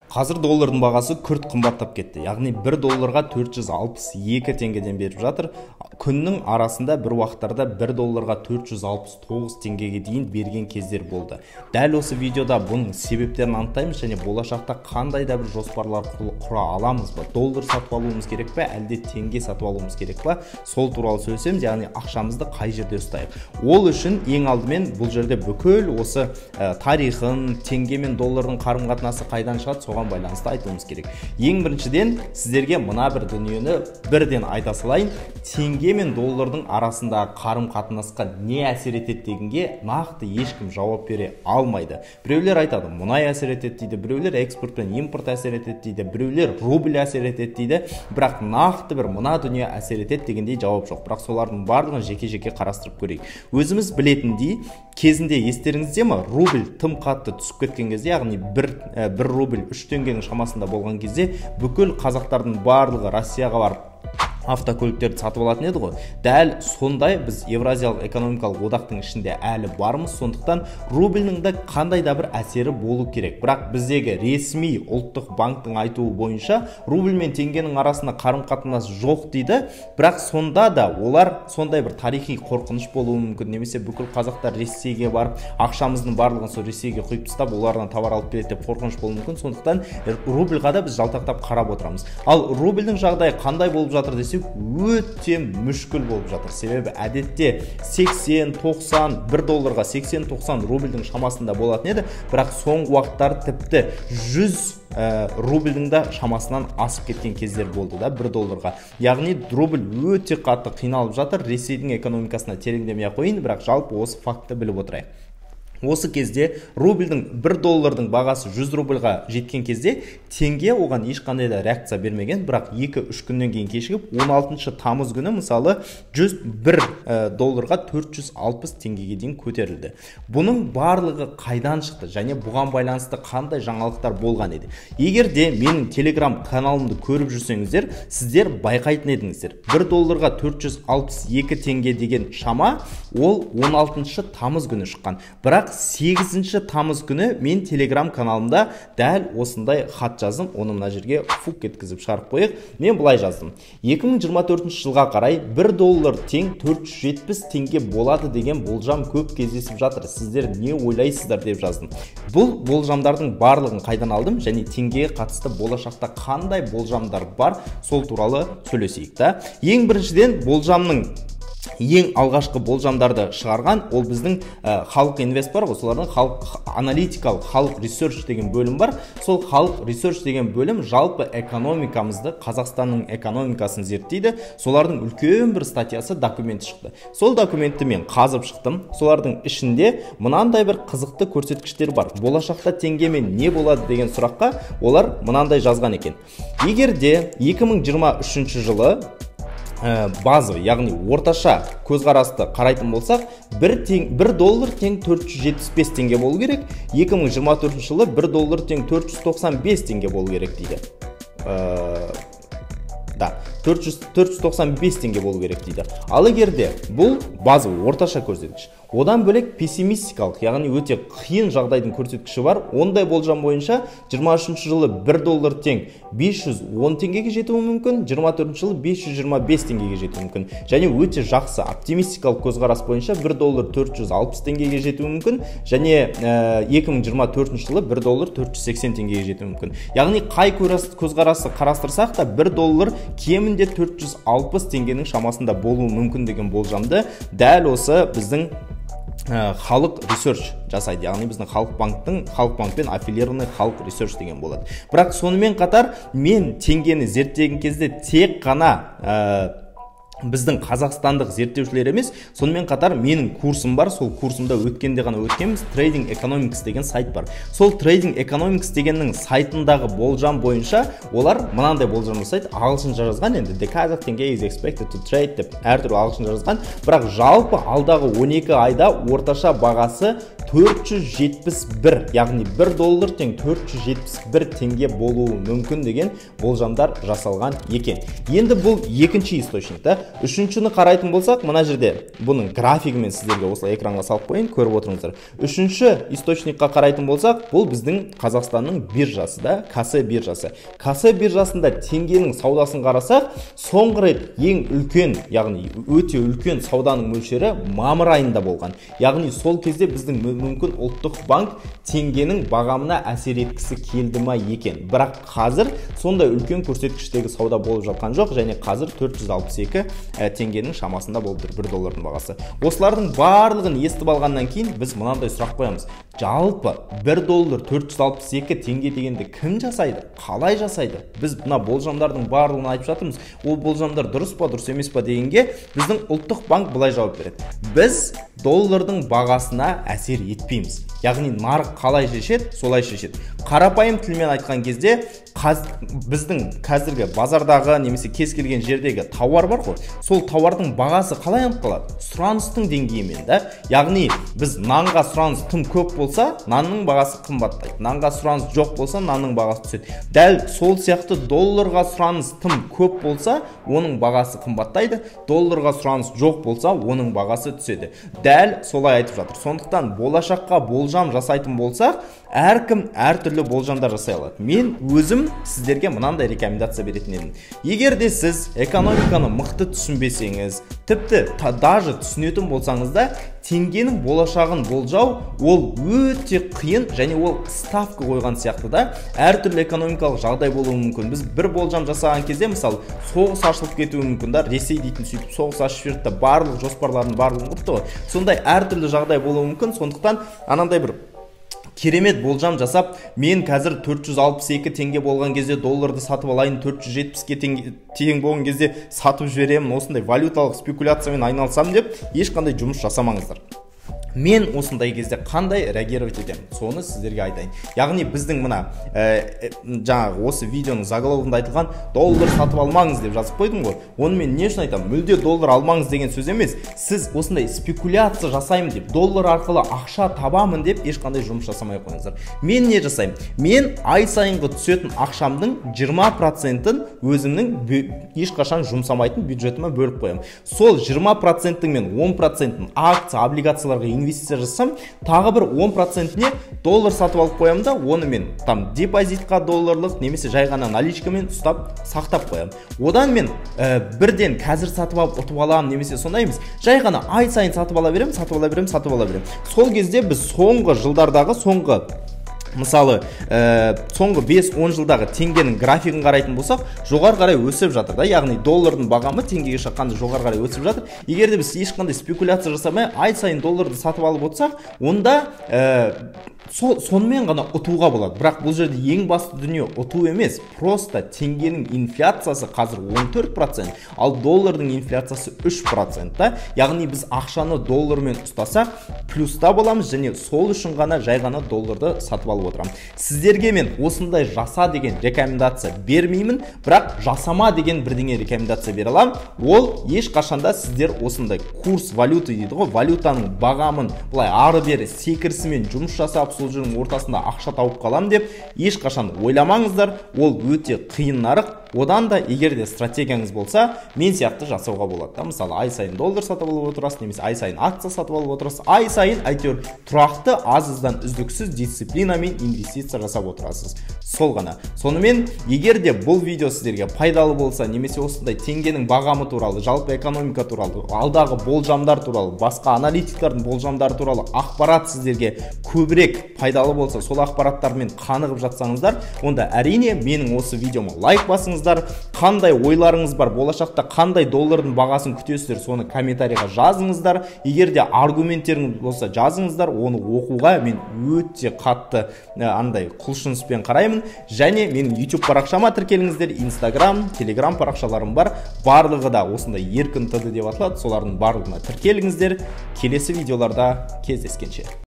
Қазір доллардың бағасы күрт қымбаттап кетті. Яғни 1 долларға 462 теңгеден беріп жатыр. Күннің арасында бір уақыттарда 1 долларға 469 теңгеге дейін берген кездер болды. Дәл осы видеода бұның себептерін анықтаймыз және болашақта қандай да бір жоспарлар құра аламыз ба? Доллар сатып алуымыз керек пе, әлде теңге сатып алуымыз керек па? Сол туралы сөйлесеміз, яғни ақшамызды қай жерде ұстайық. Ол үшін ең алдымен бұл жерде бүкіл осы тарихын, теңге мен доллардың қарым-қатынасы қайдан шығады, соған байланысты айтуымыз керек. Ең біріншіден сіздерге мына бір дүниені бірден айта салайын. Теңге мен доллардың арасындағы қарым-қатынасқа не әсер етеді дегенге нақты ешкім жауап бере алмайды. Біреулер айтады, мұнай әсер етеді дейді, біреулер экспорт пен импорт әсер етеді дейді, біреулер рубль әсер етеді дейді. Бірақ нақты бір мына дүние әсер етеді дегендей жауап жоқ. Бірақ солардың барлығын жеке-жеке қарастырып көрейік. Өзіміз білетіндей, кезінде естеріңізде ме, рубль тым қатты түсіп кеткен кезде, яғни бір рубль 3 теңгенің шамасында болған кезде бүкіл қазақтардың барлығы Россияға барып автокөліктерді сатып алатын еді ғой. Дәл сондай біз Евразиялық экономикалық одақтың ішінде әлі бармыз, сондықтан рубльдің де қандай да бір әсері болу керек. Бірақ біздегі ресми ұлттық банктың айтуы бойынша рубль мен теңгенің арасында қарым-қатынас жоқ дейді. Бірақ сонда да олар сондай бір тарихи қорқыныш болуы мүмкін, немесе бүкіл қазақтар Ресейге барып ақшамыздың барлығын сол Ресейге құйып тастап олардан товар алып келеді деп қорқыныш болуы мүмкін. Сондықтан рубльға да біз жалтақтап қарап отырамыз. Ал рубльдің жағдайы қандай болып жатыр десе, өте мүшкіл болып жатыр. Себебі әдетте 80-90, 1 долларға 80-90 рубльдің шамасында болатын еді. Бірақ соңғы уақыттары тіпті 100 рубльдің да шамасынан асып кеткен кездер болды да 1 долларға. Яғни рубль өте қатты қиналып жатыр. Ресейдің экономикасына тереңдемей ақ қояйын, бірақ жалпы осы фактті біліп отырайық. Осы кезде рубльдің 1 доллардың бағасы 100 рубльға жеткен кезде теңге оған ешқандай да реакция бермеген. Бірақ 2-3 күннен кейін кешігіп 16 тамыз күні мысалы 101 долларға 460 теңгеге дейін көтерілді. Бұның барлығы қайдан шықты және бұған байланысты қандай жаңалықтар болған еді? Егер де менің Telegram каналымды көріп жүрсеңіздер, сіздер байқайтын едіңіздер. 1 долларға 462 теңге деген шама ол 16 тамыз күні шыққан. Бірақ 8 тамыз күні мен Telegram каналымда дәл осындай хат жаздым. Оны мына жерге фук еткізіп шығарып қойық. Мен былай жаздым. 2024 жылға қарай 1 доллар тең 470 теңге болады деген болжам көп кездесіп жатыр. Сіздер не ойлайсыздар деп жаздым. Бұл болжамдардың барлығын қайдан алдым және теңгеге қатысты болашақта қандай болжамдар бар, сол туралы сөйлесейік та. Ең біріншіден болжамның ең алғашқы болжамдарды шығарған ол біздің Халық Инвест бар ғой, солардың халық аналитикалық Халық Research деген бөлім бар. Сол Халық Research деген бөлім жалпы экономикамызды, Қазақстанның экономикасын зерттейді. Солардың үлкен бір статьясы, документі шықты. Сол документті мен қазып шықтым. Солардың ішінде мынандай бір қызықты көрсеткіштер бар. Болашақта теңгемен не болады деген сұраққа олар мынандай жазған екен. Егер де 2023 жылы базовый, яғни орташа көзқарасты қарайтын болсақ, 1 доллар тең 475 теңге болу керек. 2024 жылы 1 доллар тең 495 теңге болу керек дейді. Да, 495 теңге болу керек дейді. Ал егер де бұл базовый орташа көрсеткіш. Одан бөлек пессимистикалық, яғни өте қиын жағдайдың көрсеткіші бар. Ондай болжам бойынша 23 жылы 1 доллар тең 510 теңгеге жетуі мүмкін, 24 жылы 525 теңгеге жетуі мүмкін. Және өте жақсы оптимистикалық көзқарас бойынша 1 доллар 460 теңгеге жетуі мүмкін, және 2024 жылы 1 доллар 480 теңгеге жетуі мүмкін. Яғни қай көзқарасты қарастырсақ та 1 доллар кемінде 460 теңгенің шамасында болуы мүмкін деген болжамды дәл осы біздің Халық Research жасайды. Яғни біздің Халық банктың, Халық банкпен аффилированный Халық Research деген болады. Бірақ сонымен қатар мен теңгені зерттеген кезде тек қана біздің қазақстандық зерттеушілер емес, сонымен қатар менің курсым бар, сол курсымда өткенде ғана өткенбіз, Trading Economics деген сайт бар. Сол Trading Economics дегеннің сайтындағы болжам бойынша олар мынандай болжам жасайды. Ағылшынша жазған, енді the Kazakh tenge is expected to trade деп әртүрлі ағылшынша жазған. Бірақ жалпы алдағы 12 айда орташа бағасы 471, яғни 1 доллар тең 471 теңге болуы мүмкін деген болжамдар жасалған екен. Енді бұл екінші источник та. Үшіншіні қарайтын болсақ, мына жерде бұның графигімен сіздерге осылай экранға салып қояйын, көріп отырыңыздар. Үшінші источникқа қарайтын болсақ, бұл біздің Қазақстанның биржасы да, КАСЕ биржасы. КАСЕ биржасында теңгенің саудасын қарасақ, соңғы рет ең үлкен, яғни өте үлкен сауданың мөлшері мамыр айында болған. Яғни сол кезде біздің мүмкін ұлттық банк теңгенің бағамына әсер еткісі келді ма екен. Бірақ қазір сондай үлкен көрсеткіштегі сауда болып жатқан жоқ, және қазір 462 теңгенің шамасында болып тұр 1 доллардың бағасы. Осылардың барлығын естіп алғаннан кейін біз мынандай сұрақ қоямыз. Жалпы 1 доллар 462 теңге дегенді кім жасайды? Қалай жасайды? Біз мына болжамдардың барлығын айтып жатырмыз. Ол болжамдар дұрыс па, дұрыс емес па дегенге біздің ұлттық банк былай жауап береді. Біз доллардың бағасына әсер етпейміз. Яғни нарық қалай шешеді, солай шешеді. Қарапайым тілмен айтқан кезде, біздің қазіргі базардағы немесе кез келген жердегі тауар бар ғой, сол тауардың бағасы қалай анықталады? Сұраныстың деңгейімен да. Яғни біз нанға сұраныс тым көп болса, нанның бағасы қымбаттайды. Нанға сұраныс жоқ болса, нанның бағасы түседі. Дәл сол сияқты долларға сұраныс тым көп болса, оның бағасы қымбаттайды. Долларға сұраныс жоқ болса, оның бағасы түседі. Дәл солай айтып жатыр. Сондықтан болашаққа болжам жасайтын болсақ, әркім әртүрлі болжамдар жасай алады. Мен өзім сіздерге мынандай рекомендация беретін едім. Егер де сіз экономиканы мықты түсінбесеңіз, тіпті даже түсінетін болсаңыз да, теңгенің болашағын болжау ол өте қиын, және ол ставка қойған сияқты да. Әртүрлі экономикалық жағдай болуы мүмкін. Біз бір болжам жасаған кезде, мысалы, соғыс ашылып кетуі мүмкін да, Ресей дейтін сөйтіп соғыс ашып жіберді да, барлық жоспарларын барлығын құртты ғой. Сондай әртүрлі жағдай болуы мүмкін. Сондықтан анандай бір керемет болжам жасап, мен қазір 462 теңге болған кезде долларды сатып алайын, 470-ке тең болған кезде сатып жіберемін, осындай валюталық спекуляциямен айналысамын деп ешқандай жұмыс жасамаңыздар. Мен осындай кезде қандай реагировать етемін, соны сіздерге айтайын. Яғни біздің мына жаңағы осы видеоның заголовогында айтылған доллар сатып алмаңыз деп жазып қойдым ғой. Оны мен не үшін айтамын? Мүлде доллар алмаңыз деген сөз емес. Сіз осындай спекуляция жасаймын деп, доллар арқылы ақша табамын деп ешқандай жұмыс жасамай қойыңыздар. Мен не жасаймын? Мен ай сайынғы түсетін ақшамның 20%-ін өзімнің ешқашан жұмсамайтын бюджетіме бөліп қоямын. Сол 20%-ің мен 10%-ін акция, облигацияларға инвестиция жасасам, тағы бір 10%-не доллар сатып алып қоямын да, оны мен там депозитқа долларлық немесе жай ғана наличкамен ұстап сақтап қоямын. Одан мен бірден қазір сатып алып ұтып аламын немесе сондай емес, жай ғана ай сайын сатып ала беремін, сатып ала беремін, сатып ала беремін. Сол кезде біз соңғы жылдардағы соңғы мысалы, соңғы 5-10 жылдағы теңгенің графигін қарайтын болсақ, жоғары қарай өсіп жатыр да, яғни доллардың бағамы теңгеге шаққанда жоғары қарай өсіп жатыр. Егер де біз ешқандай спекуляция жасамай ай сайын долларды сатып алып отырсақ, онда сонымен ғана ұтуға болады. Бірақ бұл жерде ең басты дүние ұту емес, просто теңгенің инфляциясы қазір 14%, ал доллардың инфляциясы 3%, да? Яғни біз ақшаны доллармен ұстасақ, плюста боламыз, және сол үшін ғана жай ғана долларды сатып алып отырамын. Сіздерге мен осындай жаса деген рекомендация бермеймін, бірақ жасама деген бірдеңе рекомендация бере аламын. Ол ешқашанда сіздер осындай курс валюты дейді ғой, валютаның бағамын былай ары-бері секірісімен жұмыс жасап, сол жердің ортасында ақша тауып қалам деп ешқашан ойламаңыздар. Ол өте қиын нарық. Одан да егер де стратегияңыз болса, мен сияқты жасауға болады да. Мысалы, ай сайын доллар сатып алып отырасыз, немесе ай сайын акция сатып алып отырасыз, ай сайын әйтеуір тұрақты, аз-аздан үздіксіз дисциплинамен инвестиция жасап отырасыз. Сол ғана. Сонымен, егер де бұл видео сіздерге пайдалы болса, немесе осындай теңгенің бағамы туралы, жалпы экономика туралы, алдағы болжамдар туралы, басқа аналитиктардың болжамдары туралы ақпарат сіздерге көбірек пайдалы болса, сол ақпараттармен қанығып жатсаңыздар, онда әрине менің осы видеома лайк басыңыздар. Қандай ойларыңыз бар, болашақта қандай доллардың бағасын күтесіздер, соны комментарийға жазыңыздар. Егер де аргументтеріңіз болса, жазыңыздар. Оны оқуға мен өте қатты андай құлшыныспен қараймын. Және менің YouTube парақшама тіркеліңіздер, Instagram, Telegram парақшаларым бар. Барлығы да осындай Еркін ТД деп аталады. Солардың барлығына тіркеліңіздер. Келесі видеоларда кездескенше.